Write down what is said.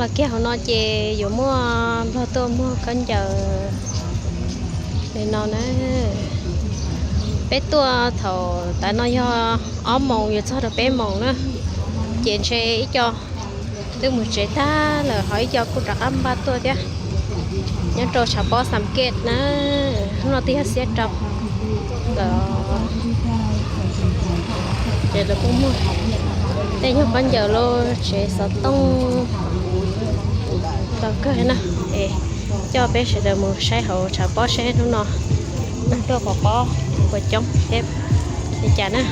Kiag hauv no ces yuav muaj nplog tuaj muag khaub ncaws li no na. Peb tuaj thaum tav no yog ob moos yuav txog rau peb moos na, ces ntshe ib co twb mus tsev tag lawm ho ib co kuj rov qab npaj tuaj thiab. Nyob rau tshav pob Xam Kej na, hnub no twb yog xiab rau lawm. Ces lawv kuj muag tej nyuag khaub ncaws los tsev xov tooj tau kawg na. Es coj peb sawv daws mus saib hauv tshav pob seb hnub no neeg tuaj pov pob puas coob thiab li cas na.